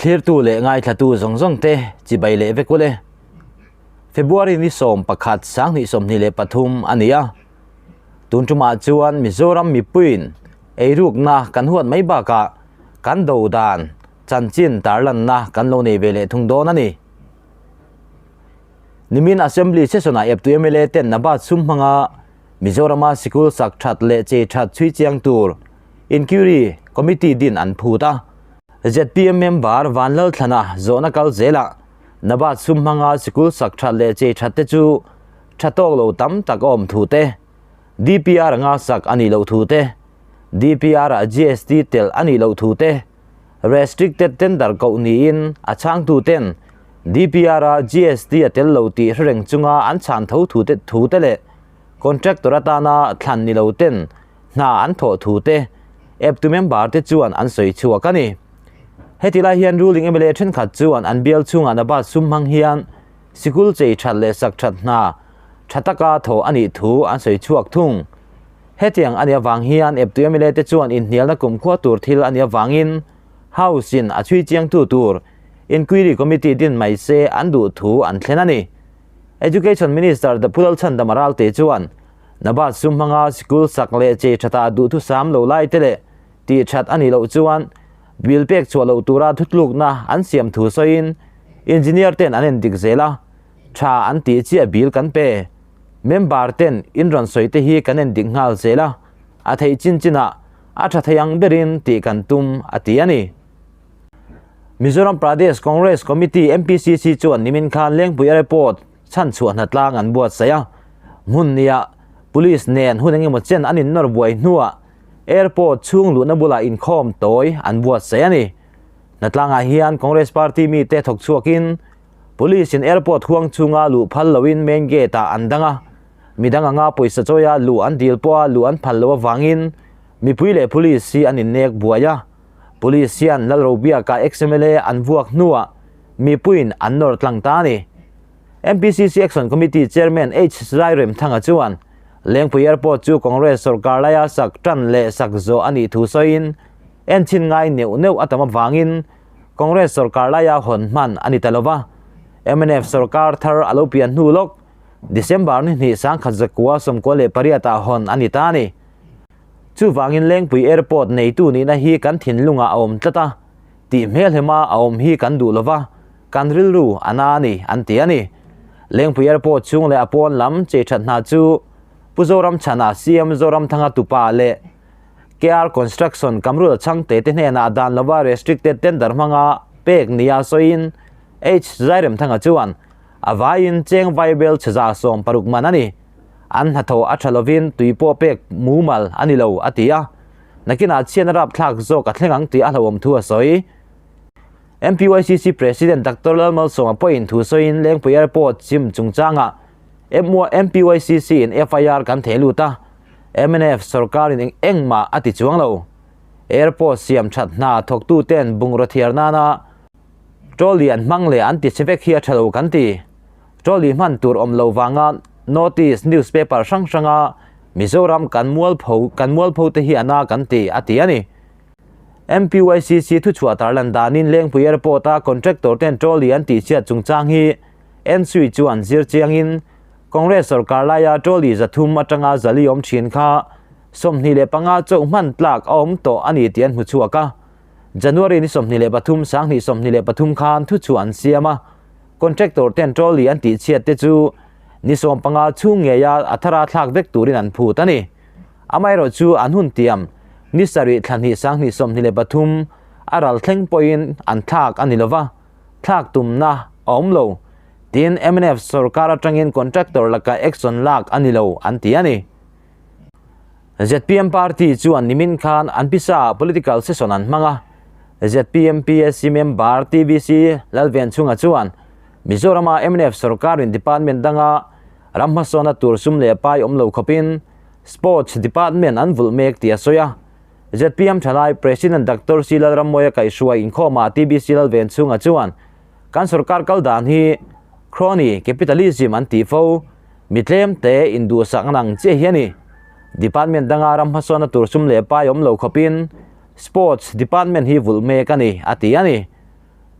Thlirtu leh ngaithlatu zawng zawng te chibai leh vek ule. February ni 11 2023 a ni a. Tun tumah chuan Mizoram mipuiin eirukna kan huat mai bakah kan do dan chanchin tarlanna kan lo nei ve leh thung dawn a ni. Nimin Assembly session-ah eptu mla ten Nabat sum hmanga Mizorama sikul sak that leh chei that chhui chiang tur Inquiry Committee din an phut a. Zpm member Vanlalthlana zawhna kal zelah Nabat sum hmanga sikul sak that leh chei that te chu tha tawk lo tam tak a awm thu te, DPR anga sak a nih loh thu te, DPR ah GST telh a nih loh thu te, Restricted tender koh niin a chhangtu ten DPR a GST a tel lo tih hre reng chunga an chhan tho thu te thu te leh contractor atana thlan ni lo ten hna an thawh thu te eptu member te chuan an sawi chhuak a ni. Heti lai hian ruling mla thenkhat chuan an bial chhungah Nabaz sum hmang hian sikul chei that leh sak that hna tha taka thawh a nih thu an sawi chhuak thung. Hetiang a nih avang hian eptu mla te chuan inhnialna kumkhua tur thil a nih avangin House in a chhui chiangtu tur Inquiry Committee din mai se an duh thu an thlen a ni. Education Minister Daphulal Chhandama Ralte chuan Nabat sum hmanga sikul sak leh chei thatah duhthusam lo lai te leh tih that a nih loh chuan bill pek chhuah loh tura thutlukna an siam thu sawiin Engineer ten an endik zel a, tha an tih chiah bill kan pe. Member ten in rawn sawi te hi kan endik nghal zel a, a theih chin chinah a tha thei ang berin tih kan tum a ti a ni. Mizoram Pradesh Congress Committee, MPCC, chuan nimin khan Lengpui Airport chhanchhuah hnatlang an buatsaih a, hmun nia Police nen hun engemaw chen an innawr buai hnuah Airport chhung luhna bulah inkhawm tawi an buatsaih a ni. Hnatlangah hian Congress Party mite thawk chhuakin Police in airport huang chhunga luh phal loin main gate ah an dang a, midang anga pawisa chawia luh an dil pawha luh an phal loh avangin mipui leh police hi an innek buai a. Police hian Lalrobiaka ex-MLA an vuak hnuah mipuiin an nawr tlang ta a ni. MPCC Action Committee Chairman H Zairemthanga chuan Lengpui Airport chu Congress sorkar laia sak tan leh sak zawh a nih thu sawiin enchhin ngai neuh neuh a tam avangin Congress sorkar laia hawn hman a ni ta lo va, mnf sorkar thar a lo pian hnu lawk December ni hnih 1998 ah hawn a ni ta a ni. Chuvangin Lengpui Airport neitu nihna hi kan thinlungah a awm tlat a, tih hmelhema a awm hi kan duh lo va, kan rilru a na a ni, an ti a ni. Lengpui Airport chhung leh a pawn lam chei that hna chu Pu Zoramchhana, CM Zoramthanga tupa leh KR Construction Kamrul Chhangte te hnenah dan lova restricted tender hmanga pek nia sawiin H Zairemthanga chuan a vaiin cheng vaibel chheza 60 man a ni. An hnathawh a tha lovin tui pawh pek mumal a ni lo a ti a. Nakinah chhiatna rapthlak zawk a thleng ang tih a hlauhawm thu a sawi. MPYCC President Doctor Lalmalsawma pawhin thu sawiin Lengpui Airport chim chungchangah MPYCC in FIR kan theh lut a. Mnf sorkarin eng engmah a ti chuang lo. Airport siam that hna thawktu ten bungraw thiar nana trolley an hmang leh an ti che vek hi a tha lo kan ti. Trolley hman tur awm lo vanga notice newspaper hrang hranga Mizoram kan mualpho kan mualpho te hi a na kan ti a ti a ni. MPYCC thuchhuah tarlan danin Lengpui Airport a contractor ten trolley an tihchhiat chungchang hi NSUI chuan zir chiangin Congress sorkar laia trolley 300 atanga 400 awm thin kha 25 chauh hman tlak a awm tawh a ni tih an hmu chhuak a. January ni 23 2023 khan thuchhuah an siam a, contractor ten trolley an tihchhiat te chu ni 15 chhung ngeia a thara thlak vek turin an phut a ni. Amaherawh chu an hun tiam ni 7 thla hnih 2023 a ral thleng pawhin an thlak a ni lova, thlak tumna a awm lo. Tin, mnf sorkar atangin contractor laka action lak a ni lo an ti a ni. Zpm party chuan nimin khan an pisa political session an hmang a. Zpm PSC member TVC Lalvenchhunga chuan Mizorama mnf sorkarin department danga ram hmasawna tur sum leh pai awm lo khawpin Sports department an vulh mek tih a sawi a. Zpm thalai President Doctor C Lalrammawia kaihhruai inkhawmah TBC Lalvenchhunga chuan Kan sorkar kal dan hi crony capitalism an tih fo, mi tlem te induhsak nang chiah hi a ni. Department danga ram hmasawna tur sum leh pai awm lo khawpin Sports department hi vulh mek a ni, a ti a ni.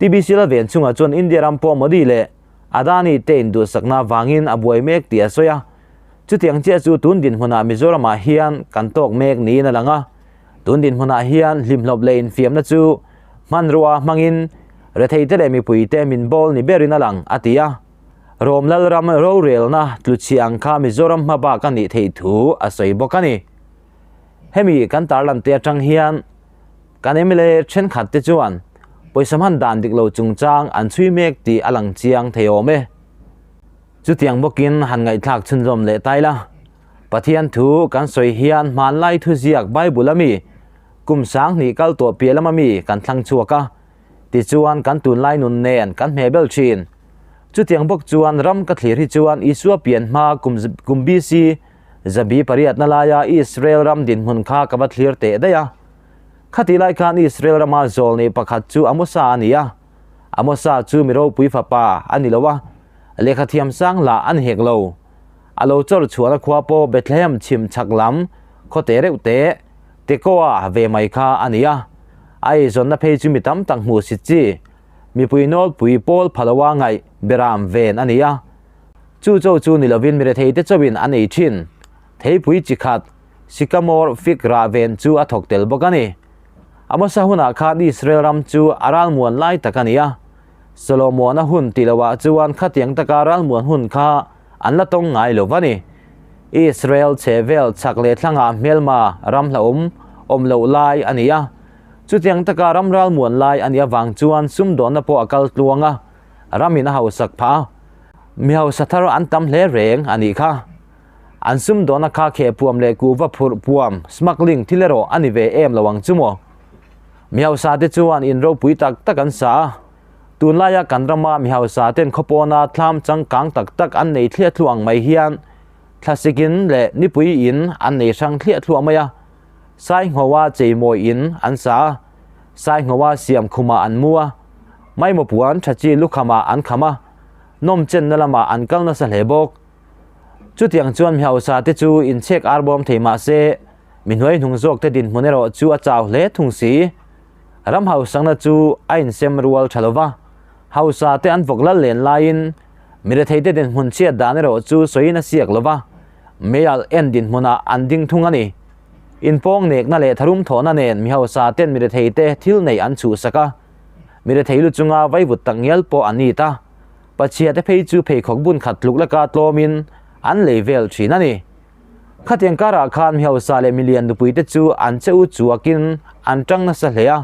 TBC Lalven chungah chuan India ram pawh Modi leh Adani te induhsakna vangin a buai mek tih a sawi a. Chutiang chiah chu tun dinhmunah Mizoramah hian kan tawk mek niin a lang a. Tun dinhmunah hian hlimhlawp leh infiamna chu hmanrua hmangin retheite leh mipuite min bawl ni berin a lang, a ti a. Rom Lalram rorelna tluchhia ang kha Mizoram hma bak a nih theih thu a sawi bawk a ni. Hemi kan tarlan te atang hian kan mla thenkhat te chuan pawisa hman dan dik lo chungchang an chhui mek tih a lang chiang thei awm e. Chutiang bawkin han ngaihthlak chhunzawm leh tai la. Pathian thu kan sawi hian hmanlai thuziak Bible a mi kum 2000 kal tawh piah lama mi kan thlang chhuak a. Tichuan kan tunlai nun nen kan hmeh bel thin. Chutiang bawk chuan ram ka thlir hi chuan Isua pian hma kum kum BC zabi pariatna laia Israel ram dinhmun kha ka va thlir teh daih a. Khatih lai khan Israel rama zawlnei pakhat chu Amosa a ni a. Amosa chu mi ropui fapa a ni lo a, lehkha thiam sang lah a ni hek lo. A lo chawr chhuahna khua pawh Bethlehem chhim chhak lam khaw te reuh teh Tekoa ve mai kha a ni a. A eizawnna phei chu mi tam tak hmuh sit chi, mipui nawlpui pawl pha loa ngaih beram ven a ni a. Chu cho chu ni lovin mi retheite chauhin an ei thin. Theipui chi khat, Sycamore fig rah ven chu a thawk tel bawk a ni. A hmasa hunah khan Israel ram chu a ralmuan lai tak a ni a. Solomona hun tih lohah chuan khatiang taka ralmuan hun kha an la tawng ngai lo va ni. Israel chhe vel chhak leh thlangah hmelma ram hlauhawm awm loh lai a ni a. Chutiang taka ram ralmuan lai a nih avang chuan sumdawnna pawh a kal tluang a, ramin a hausak phah a. Mi hausa thar an tam hle reng a nih kha. An sumdawnna kha kheh puam leh kuhva phurh puam, smuggling, thil erawh a ni ve em lo ang chu maw? Mi hausa te chuan in ropui tak tak an sa a. Tunlaia kan rama mi hausa ten khawpawna thlam changkang tak tak an nei thliah thluah ang mai hian thlasik in leh nipui in an nei hrang thliah thluah mai a. Sainghoa cheimawi in an sa a, Sainghoa siam khumah an mu a, Maimaw puan tha chi lukhamah an kham a, nawmchenna lamah an kal nasa hle bawk. Chutiang chuan mi hausa te chu inchhek arbawm thei mah se, mi hnuai hnung zawk te dinhmun erawh chu a chau hle thung si. Ram hausakna chu a insem rual tha lo va, hausa te an vawk lal len laiin mi rethei te dinhmun chhiat dan erawh chu sawiin a siak lo va, meialh en dinhmunah an ding thung a ni. Inpawng nekna leh tharum thawhna nen mi hausa ten mi rethei te thil neih an chhuhsak a, mi rethei lu chunga vaivut tak ngial pawh an it a. Pachhia te phei chu pheikhawk bun khat tluk laka tlawmin an lei vel thin a ni. Khatiang karah khan mi hausa leh milian nupui te chu an che u chuakin an tang nasa hle a,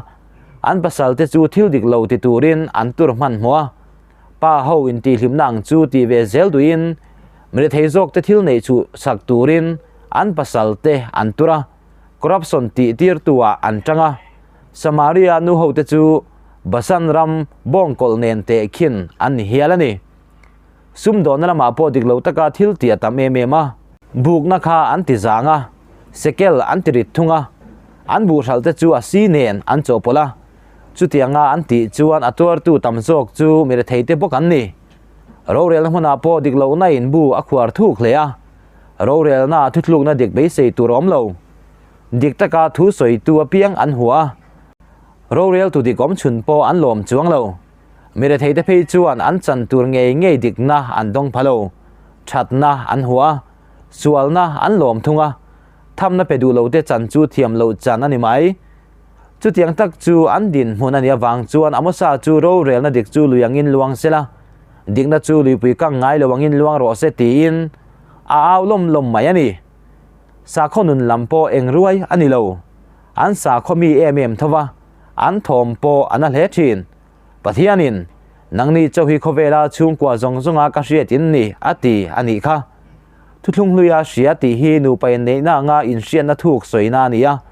an pasal te chu thil dik lo ti turin an tur hmanhmawh a. Pa ho intihhlimna ang chu ti ve zel duhin mi rethei zawk te thil neih chuh sak turin an pasal te an tur a, corruption tih tirtu ah an tang a. Samaria nu ho te chu Basan ram bawngkawlh nen tehkhin an ni hial a ni. Sumdawnna lamah pawh dik lo taka thil tih a tam em em a. Bukna kha an ti zang a, sekel an ti rit thung a, an buhral te chu a si nen an chawhpawlh a. Chutianga an tih chuan a tuartu tam zawk chu mi retheite bawk an ni. Rorelna hmunah pawh dik lohna in bu a khuar thuk hle a, rorelna thuthlukna dik beisei tur a awm lo. Dik taka thu sawitu apiang an hua a, roreltu dik awm chhun pawh an lawm chuang lo. Mi retheite phei chuan an chan tur ngei ngei dikna an dawng pha lo. Thatna an hua a, sualna an lawm thung a, thamna pe duh lote chan chu thiam loh chan a ni mai. Chutiang tak chu an dinhmun a nih avang chuan Amosa chu rorelna dik chu lui angin luang sela, dikna chu luipui kang ngai lo angin luang rawh se tiin a au lawm lawm mai a ni. Sakhaw nun lam pawh eng ruai a ni lo. An sakhaw mi em em tho va, an thawm pawh a na hle thin. Pathianin, Nangni chauh hi khawvela chhungkua zawng zawnga ka hriat in ni, a ti a nih kha. Thuthlung hluia hria tih hi nupa inneihna anga inhriatna thuk sawina a ni a.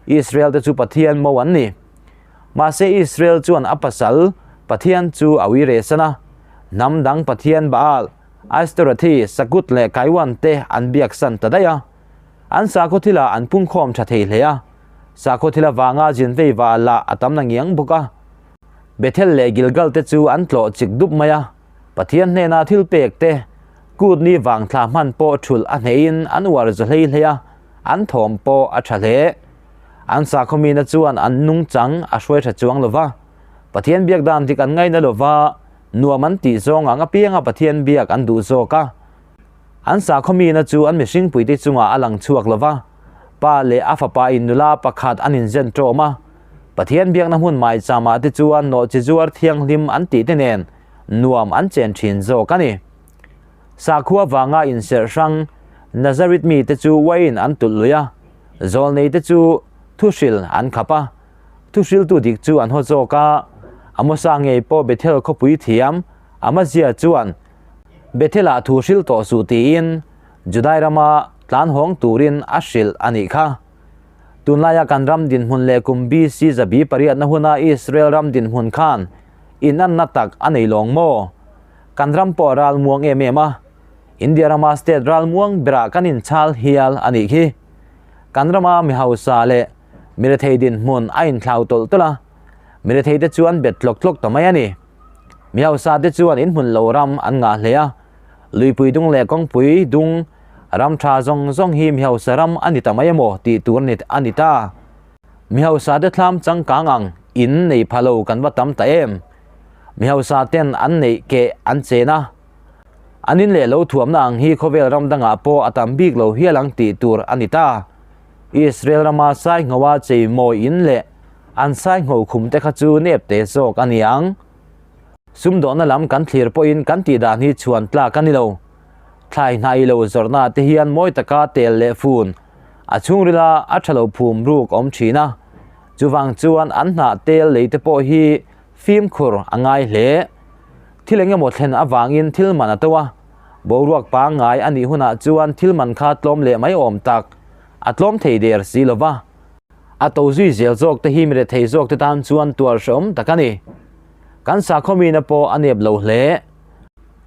Israel te chu Pathian mo an ni. Mahse Israel chuan a pasal, Pathian chu a ui rehsan a. Hnam dang Pathian Baal, Ashtorathi, Sakut leh Kaiwan te an biaksan ta daih a. An sakhaw thilah an pungkhawm tha thei hle a. Sakhaw thil avanga zin vei va lah a tam na ngiang bawk a. Bethel leh Gilgal te chu an tlawh chik dup mai a. Pathian hnena thil pek te, kut ni vang thla hman pawh thulh a hnehin an uar za hlei hlei a, an thawm pawh a tha hle. An sakhaw mina chuan an nungchang a hruai tha chuang lo va. Pathian biak dan dik an ngaina lova, nuam an tih zawng ang apianga Pathian biak an duh zawk a. An sakhaw mina chu an mihring puite chungah a lang chhuak lova, pa leh a fapa in nula pakhat an inzen ṭawm a. Pathian biakna hmun maicham-ah te chuan nawhchi zuar thianghlim an tih te nen nuam an chen ṭhin zawk a ni. Sakhua vanga inserh hrang Nazareth mite chu uaiin an tulh lui a, zawlneite chu thuhril an khap a, thuhriltu dik chu an haw zawk a. Amosa ngei pawh Bethel khawpui thiam Amazia chuan Bethel-ah thu hril tawh suh tiin Judai rama tlan hawng turin a hrilh a nih kha. Tunlaia kan ram dinhmun leh kum BC zabi pariatna huna Israel ram dinhmun khan inanna tak a nei lawng maw? Kan ram pawh a ral muang em em a, India rama state ral muang berah kan inchhal hial a nih khi. Kan rama mi hausa leh mi rethei dinhmun a inthlau tawlh tawlh a, mi rethei te chuan bet tlawk tlawk ta mai a ni. Mi hausa te chuan inhmun lo ram an ngah hle a, luipui dung leh kawngpui dung ram tha zawng zawng hi mi hausa ram a ni ta mai emaw tih tur a ni ta. Mi hausa te thlam changkang ang in nei pha lo kan va tam ta em. Mi hausa ten an neih keh an chen a, an in leh lo thuamna ang hi khawvel ram dangah pawh a tam bik lo hial ang tih tur a ni ta. Israel rama sainghoa chei mawi in leh an saingho khum te kha chu nep te zawk a ni ang. Sumdawhna lam kan thlir pawhin kan tih dan hi chhuan tlak a ni lo. Thlai hnai lo zawrhna te hian mawi taka tel leh fun a chhungrila a tha lo phum ruk awm thin a. Chuvang chuan an hnah tel lei te pawh hi fimkhur a ngai hle. Thil eng emaw thlen avangin thil man a to a, boruak pangngai a nih hunah chuan thil man kha tlawm leh mai awm tak, a tlawm thei der si lo va. A to zui zel zawk te hi mi rethei zawk te tan chuan tuar hrehawm tak a ni. Kan sakhaw mina pawh a nep lo hle.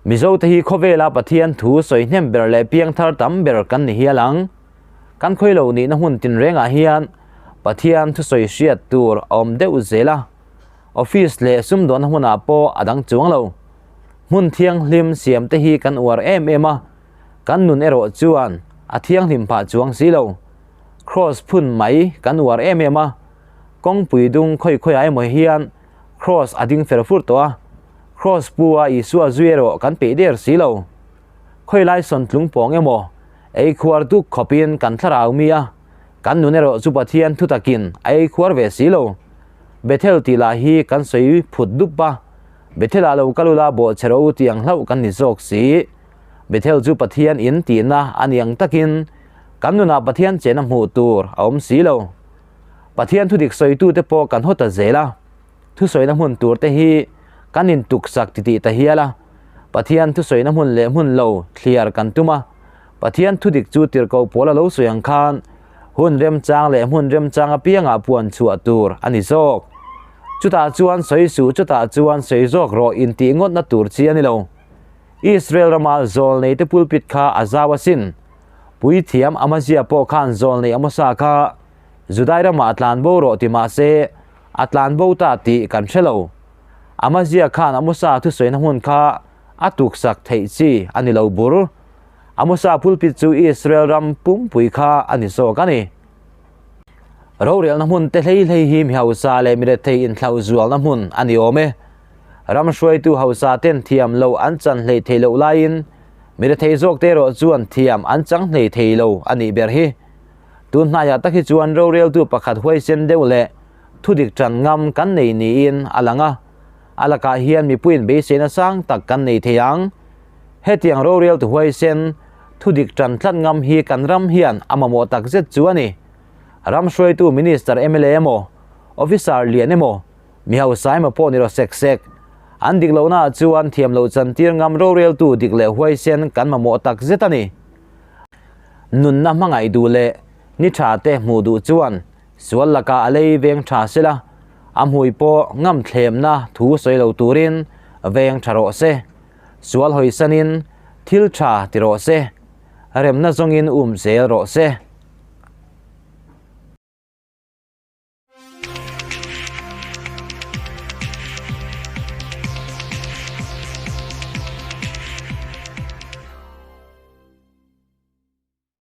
Mizo te hi khawvela Pathian thu sawi hnem ber leh piangthar tam ber kan ni hial ang. Kan khawi lo nihna hmun tinrengah hian Pathian thusawi hriat tur a awm deuh zel a, office leh sumdawnna hmunah pawh a dang chuang lo. Hmun thianghlim siam te hi kan uar em em a, kan nun erawh chuan a thianghlim phah chuang si lo. Kraws phun mai kan uar em em a, kawngpui dung khawi khawiah emaw hian kraws a ding fer fur tawh a, kraws pu a Isua zui erawh kan peih der si lo. Khawilai sawn tlung pawng emaw ei khuar duk khawpin kan thlarau mi a, kan nun erawh chu Pathian thutakin a ei khuar ve si lo. Bethel tih lah hi kan sawi phut dup a, Bethel-ah lo kal ula bawhchhe rawh u tih ang hlauh kan ni zawk si. Bethel chu Pathian in tihna a ni ang takin kan nunah Pathian chena hmuh tur a awm si lo. Pathian thudik sawitute pawh kan haw ta zel a. Thusawina hmun tur te hi kan intuksak titih ta hial a, Pathian thusawina hmun leh hmun lo thliar kan tum a, Pathian thudik chu tirhkoh pawl a lo sawi ang khan hun remchang leh hmun remchang apiangah puan chhuah tur a ni zawk. Chutah chuan sawi suh, chutah chuan sawi zawk rawh intih ngawtna tur chi a ni lo. Israel rama zawlneite pulpit kha a zau asin. Puithiam Amazia pawh khan zawlnei Amosa kha Judai ramah a tlan bo rawh ti mah se, a tlan bo ta tih kan hre lo. Amazia khan Amosa thusawina hmun kha a tuksak theih chi a ni lo bur. Amosa pulpit chu Israel ram pumpui kha a ni zawk a ni. Rorelna hmun te hlei hlei hi mi hausa leh mi rethei inthlauh zualna hmun a ni awm e. Ram hruaitu hausa ten thiam lo an chan hlei thei loh laiin mi rethei zawk te erawh chuan thiam an chang hlei thei lo a nih ber hi. Tun hnaiah tak hi chuan roreltu pakhat huaisen deuh leh thudik tan ngam kan nei niin a lang a, a lakah hian mipuiin beiseina sang tak kan nei thei ang. Hetiang roreltu huaisen, thudik tan tlat ngam hi kan ram hian a mamawh tak zet chu a ni. Ram hruaitu Minister mla emaw, Officer lian emaw, mi hausa emaw pawh ni rawh sek sek. An dik lohnaah chuan thiam loh chantir ngam roreltu dik leh huaisen kan mamawh tak zet a ni. Nunna hmangaih duh leh ni tha te hmuh duh chuan sual lakah a lei veng tha sela, a hmui pawh ngam thlemna thu sawi lo turin veng tha rawh se. Sual hawisanin thil tha ti rawh se, remna zawngin um zel rawh se.